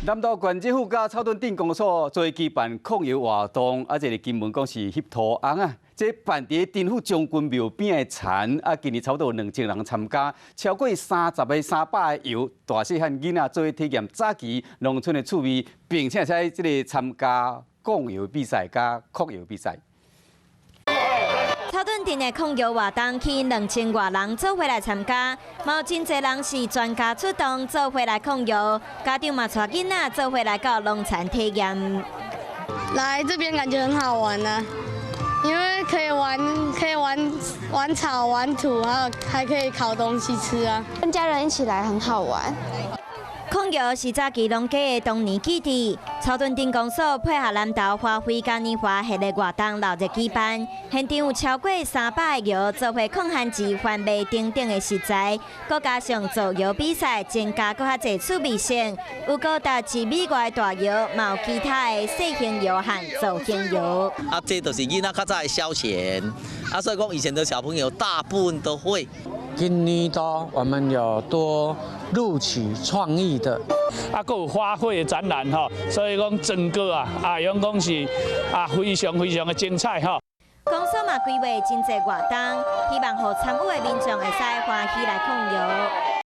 南投縣政府佮草屯鎮公所做舉辦控窯活動，啊，這个金門講是翕塗尪啊，這辦佇田馥將軍廟邊的田，啊，今年差不多有2000人參加，超過30個300個窯，大細漢囡仔做伙體驗早期農村的趣味，並且在這個參加控窯比賽佮擴窯比賽。草屯鎮的控窯活動，吸引2000外人做伙來參加，嘛有真濟人是全家出動做伙來控窯，家長嘛帶囡仔做伙來到農田體驗。來這邊感覺很好玩呢，因為可以玩，可以玩玩草、玩土，還有還可以烤東西吃啊。跟家人一起來很好玩。控窯是早期農家的童年記憶。草屯鎮公所配合南投花卉嘉年華系列活動鬧熱舉辦，現場有超過300個窯做伙控番薯、番麥等等的食材，閣加上造窯比賽，增加閣較濟趣味性。有高達1米外的大窯，嘛有其他的細型窯和造型窯。啊，這都是囡仔較早的消遣，啊，所以講以前的小朋友大部分都會。今年度我們有多錄取創意的，啊，閣有花卉的展覽吼，所以講整個啊，啊，用講是啊，非常非常的精彩吼。公所嘛規劃真濟活動，希望予參與的民眾會使歡喜來控窯。